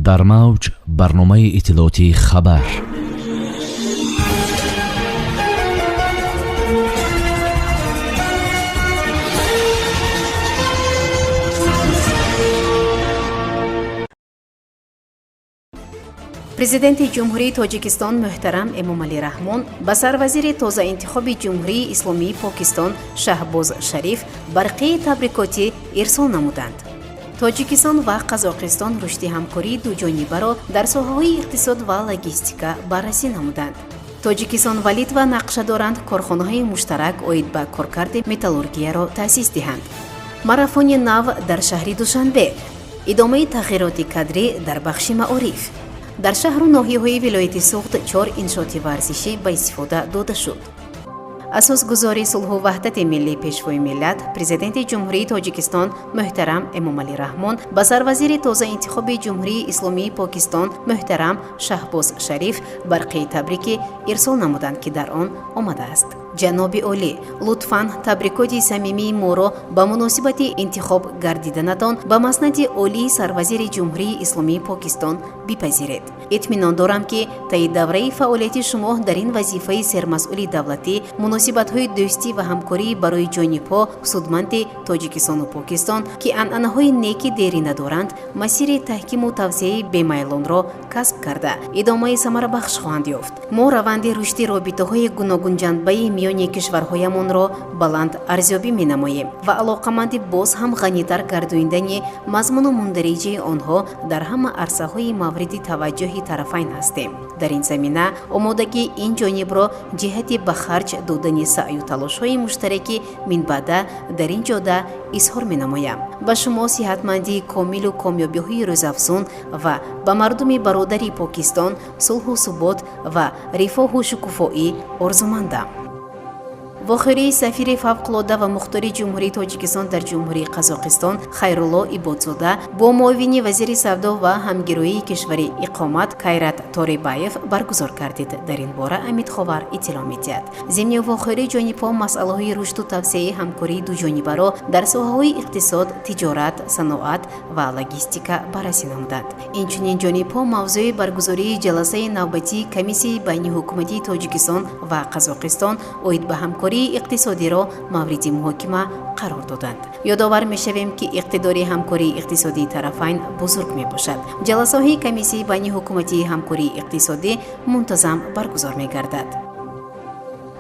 Дар мавҷ барномаи иттилоотии «Хабар». Президенти Ҷумҳурии Тоҷикистон муҳтарам Эмомалӣ Раҳмон ба сарвазири тозаинтихоби Ҷумҳурии Исломии Покистон Шаҳбоз Шариф барқии табрикотӣ ирсол намуданд. Тоҷикистон ва Қазоқистон рушди ҳамкории дуҷонибаро дар соҳаҳои иқтисод ва логистика баррасӣ намуданд. Тоҷикистон ва Литва нақша доранд корхонаҳои муштарак оид ба коркарди металлургияро таъсис диҳанд. Марафони нав дар шаҳри Душанбе. Идомаи тағйироти кадрӣ дар бахши маориф. Дар шаҳру ноҳияҳои вилояти Суғд чор иншооти варзишӣ ба истифода дода шуд. Асосгузори сулҳу ваҳдати миллӣ, Пешвои миллат, Президенти Ҷумҳурии Тоҷикистон муҳтарам Эмомалӣ Раҳмон ба сарвазири тозаинтихоби Ҷумҳурии Исломии Покистон муҳтарам Шаҳбоз Шариф барқии табрикӣ ирсол намуданд, ки дар он омадааст: Ҷаноби олӣ, лутфан табрикоти самимии моро ба муносибати интихоб гардиданатон ба маснади олии сарвазири Ҷумҳурии Исломии Покистон бипазиред. Итминон дорам, ки таи давраи фаъолияти шумо дар ин вазифаи сермасъули давлатӣ муносибатҳои дӯстӣ ва ҳамкорӣ барои ҷонибҳо судманди Тоҷикистону Покистон, ки анъанаҳои неки дерина доранд, масири таҳкиму тавсеаи бемайлонро касб карда, идомаи самарабахш хоҳанд ёфт. Мо раванди рушди робитаҳои гуногунҷанбаи миёни кишварҳоямонро баланд арзёбӣ менамоем ва алоқаманди боз ҳам ғанитар гардондани мазмуну мундариҷаи онҳо дар ҳама арсаҳои мавриди таваҷҷӯҳи тарафайн ҳастем. Дар ин замина омодагии ин ҷонибро ҷиҳати ба харҷ додани саъю талошҳои муштараки минбаъда дар ин ҷода изҳор менамоям. Ба шумо сиҳатмандии комилу комёбиҳои рӯзафзун ва ба мардуми бародари Покистон сулҳу субот ва рифоҳу шукуфоӣ орзумандам. Вохӯрии сафири фавқулода ва мухтори Ҷумҳурии Тоҷикистон дар Ҷумҳурии Қазоқистон Хайрулло Ибодзода бо муовини вазири савдо ва ҳамгироии кишвари иқомат Кайрат Торибаев баргузор гардид. Дар ин бора Амидховар иттилоъ медиҳад. Зимни вохӯрӣ ҷонибҳо масъалаҳои рушду тавсеаи ҳамкории дуҷонибаро дар соҳаҳои иқтисод, тиҷорат, саноат ва логистика баррасӣ намуданд. Инчунин ҷонибҳо мавзӯи баргузории ҷаласаи навбатии комиссияи байниҳукуматии Тоҷикистон ва Қазоқистон оид ба ҳамкории иқтисодиро мавриди муҳокима қарор доданд. Ёдовар мешавем, ки иқтидори ҳамкории иқтисодии тарафайн бузург мебошад. Ҷаласаҳои комиссияи байниҳукуматии ҳамкории иқтисодӣ мунтазам баргузор мегардад.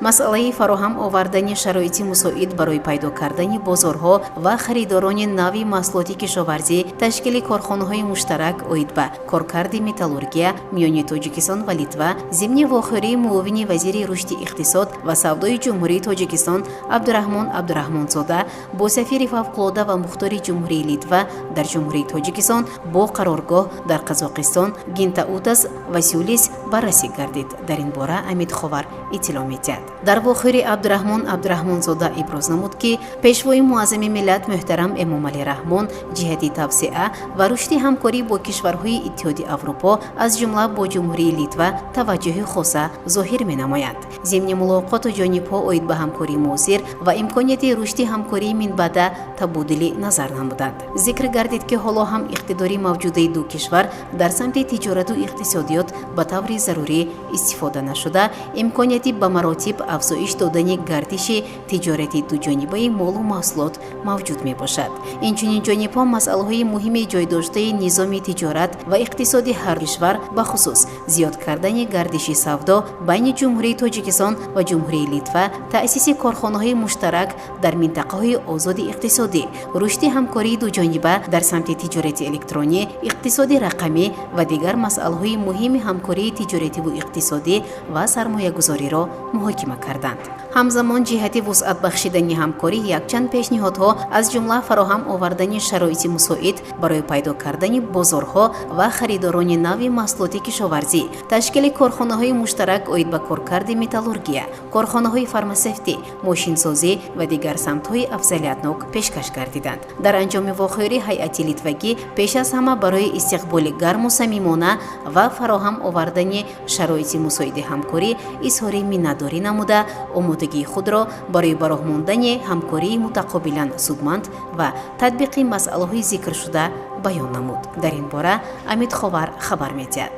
Масъалаи фароҳам овардани шароити мусоид барои пайдо кардани бозорҳо ва харидорони нави маҳсулоти кишоварзӣ, ташкили корхонаҳои муштарак оид ба коркарди металлургия миёни Тоҷикистон ва Литва зимни вохӯрии муовини вазири рушди иқтисод ва савдои Ҷумҳурии Тоҷикистон Абдураҳмон Абдураҳмонзода бо сафири фавқулода ва мухтори Ҷумҳурии Литва дар Ҷумҳурии Тоҷикистон бо қароргоҳ дар Қазоқистон Гинтаутас Васюлис баррасӣ гардид. Дар ин бора Амидховар иттилоъ медиҳад. Дар вохӯри Абдураҳмон Абдураҳмонзода иброз намуд, ки Пешвои муаззами миллат муҳтарам Эмомалӣ Раҳмон ҷиҳати тавсеа ва рушди ҳамкорӣ бо кишварҳои Иттиҳоди Аврупо, аз ҷумла бо Ҷумҳурии Литва, таваҷҷӯҳи хоса зоҳир менамоянд. Зимни мулоқоту ҷонибҳо оид ба ҳамкории муосир ва имконияти рушди ҳамкории минбаъда табодули назар намуданд. Зикр гардид, ки ҳоло ҳам иқтидори мавҷудаи ду кишвар дар самти тиҷорату иқтисодиёт ба таври зарурӣ истифода нашуда, имконияти ба маротиб афзоиш додани гардиши тиҷорати дуҷонибаи молу маҳсулот мавҷуд мебошад. Инчунин ҷонибҳо масъалаҳои муҳими ҷойдоштаи низоми тиҷорат ва иқтисоди ҳар кишвар, бахусус зиёд кардани гардиши савдо байни Ҷумҳурии Тоҷикистон ва Ҷумҳурии Литва, таъсиси корхонаҳои муштарак дар минтақаҳои озоди иқтисодӣ, рушди ҳамкории дуҷониба дар самти тиҷорати электронӣ, иқтисоди рақамӣ ва дигар масъалаҳои муҳими ҳамкории тиҷоративу иқтисодӣ ва сармоягузориро муҳокима карданд. Ҳамзамон ҷиҳати вусъат бахшидани ҳамкорӣ якчанд пешниҳодҳо, аз ҷумла фароҳам овардани шароити мусоид барои пайдо кардани бозорҳо ва харидорони нави маҳсулоти кишоварзӣ, ташкили корхонаҳои муштарак оид ба коркарди металлургия, корхонаҳои фармасевтӣ, мошинсозӣ ва дигар самтҳои афзалиятнок пешкаш гардиданд. Дар анҷоми вохӯрӣ ҳайати литвагӣ пеш аз ҳама барои истиқболи гарму самимона ва фароҳам овардани шароити мусоиди ҳамкорӣ изҳори миннатдорӣ намуда, омодагии омодагии худро барои ба роҳ мондани ҳамкории мутақобилан судманд ва татбиқи масъалаҳои зикршуда баён намуд. Дар ин бора Амид Ховар хабар медиҳад.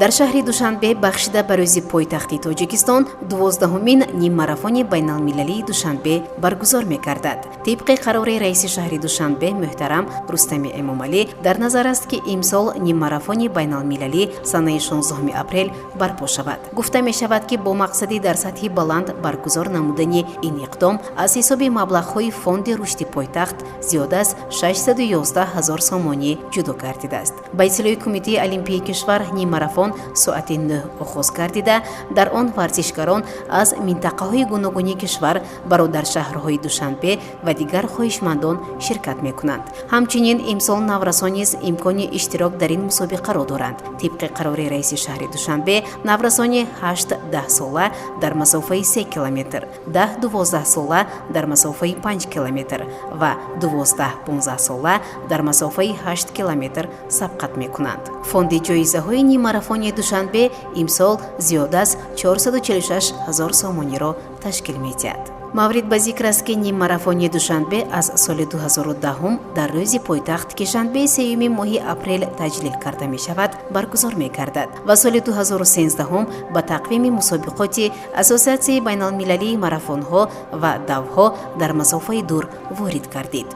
Дар шаҳри Душанбе бахшида ба рӯзи пойтахти Тоҷикистон 12-умин ниммарафони байналмилалии Душанбе баргузор мегардад. Тибқи қарори раиси шаҳри Душанбе муҳтарам Рустами Эмомалӣ, дар назар аст, ки имсол ниммарафони байналмилалӣ санаи 16 апрел барпо шавад. Гуфта мешавад, ки бо мақсади дар сатҳи баланд баргузор намудани ин иқдом аз ҳисоби маблағҳои Фонди рушди пойтахт зиёда аз 611 ҳазор сомонӣ ҷудо гардидааст. Ба иттилои Кумитаи олимпии кишвар, ниммарафон соати 9 оғоз гардида, дар он варзишгарон аз минтақаҳои гуногуни кишвар, бародаршаҳрҳои Душанбе ва дигар хоҳишмандон ширкат мекунанд. Ҳамчунин имсол наврасон низ имкони иштирок дар ин мусобиқаро доранд. Тибқи қарори раиси шаҳри Душанбе, наврасони 8-10 сола дар масофаи 3 километр, 10-12 сола дар масофаи 5 километр ва 12-15 сола дар масофаи 8 километр сабқат мекунанд. Фонди ҷоизаҳои ниммарафони Душанбе имсол зиёда аз 446 ҳазор сомониро ташкил медиҳад. Маврид ба зикр аст, ки ниммарафони Душанбе аз соли 2010 дар рӯзи пойтахт, ки шанбеи сеюми моҳи апрел таҷлил карда мешавад, баргузор мегардад ва соли 2013 ба тақвими мусобиқоти Ассотсиатсияи байналмилалии марафонҳо ва давҳо дар масофаи дур ворид гардид.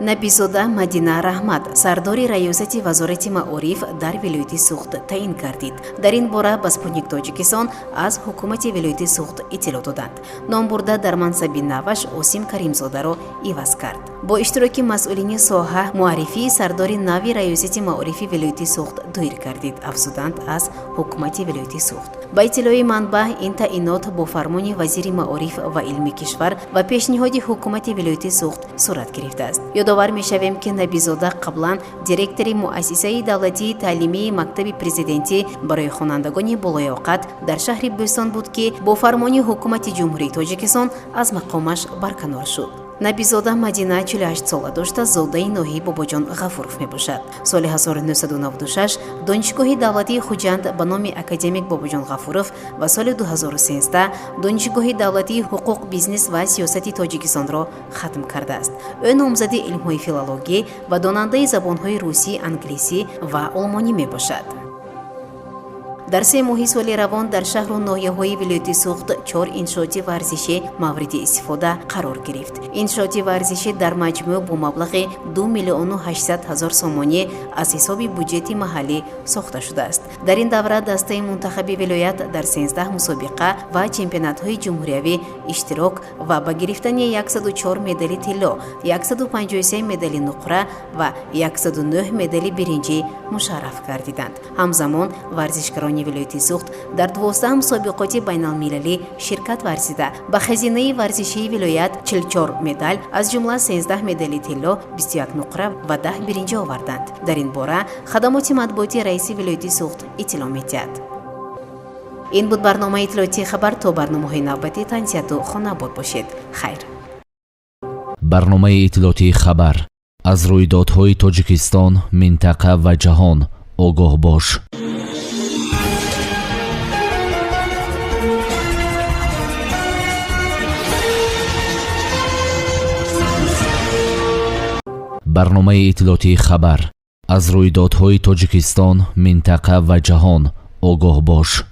Набизода Мадина Раҳмат сардори раёсати Вазорати маориф дар вилояти Суғд таъин гардид. Дар ин бора ба Спутник Тоҷикистон аз ҳукумати вилояти Суғд иттилоъ доданд. Номбурда дар мансаби наваш Осим Каримзодаро иваз кард. Бо иштироки масъулини соҳа муаррифии сардори нави раёсати маорифи вилояти Суғд доир гардид, афзуданд аз ҳукумати вилояти Суғд. Ба иттилои манбаъ, ин таъинот бо фармони вазири маориф ва илми кишвар ва пешниҳоди ҳукумати вилояти Суғд сурат гирифтааст. Ёдовар мешавем, ки Набизода қаблан директори Муассисаи давлатии таълимии мактаби президентӣ барои хонандагони болоёқат дар шаҳри Бӯстон буд, ки бо фармони ҳукумати Ҷумҳурии Тоҷикистон аз мақомаш барканор шуд. Набизода Мадина 48 сола дошта, зодаи ноҳияи Бобоҷон Ғафуров мебошад. Соли 1996 Донишгоҳи давлатии Хуҷанд ба номи академик Бобоҷон Ғафуров ва соли 2013 Донишгоҳи давлатии ҳуқуқ, бизнес ва сиёсати Тоҷикистонро хатм кардааст. Ӯ номзади илмҳои филологӣ ва донандаи забонҳои русӣ, англисӣ ва олмонӣ мебошад. Дар 3 моҳи соли равон дар шаҳру ноҳияҳои вилояти Суғд чор иншооти варзишӣ мавриди истифода қарор гирифт. Иншооти варзишӣ дар маҷмӯъ бо маблағи 2 миллиону 800 ҳазор сомонӣ аз ҳисоби буҷети маҳаллӣ сохта шудааст. Дар ин давра дастаи мунтахаби вилоят дар 13 мусобиқа ва чемпионатҳои ҷумҳуриявӣ иштирок ва ба гирифтани 104 медали тилло, 153 медали нуқра ва 109 медали биринҷӣ мушарраф гардиданд. Ҳамзамон варзишгарони вилояти Суғд дар 12 мусобиқоти байналмилалӣ ширкат варзида, ба хазинаи варзишии вилоят 44 медал, аз ҷумла 13 медали тилло, 21 нуқра ва 10 биринҷӣ оварданд. Дар ин бора хадамоти матбуоти раиси вилояти Суғд иттилоъ медиҳад. Ин буд барномаи иттилоотии «Хабар». То барномаҳои навбатӣ тансиҳату хонаобод бошед. Хайр. Барномаи иттилоотии «Хабар». Аз рӯйдодҳои Тоҷикистон, минтақа ва ҷаҳон огоҳ бош. Барномаи иттилоотии «Хабар». Аз рӯйдодҳои Тоҷикистон, минтақа ва ҷаҳон огоҳ бош.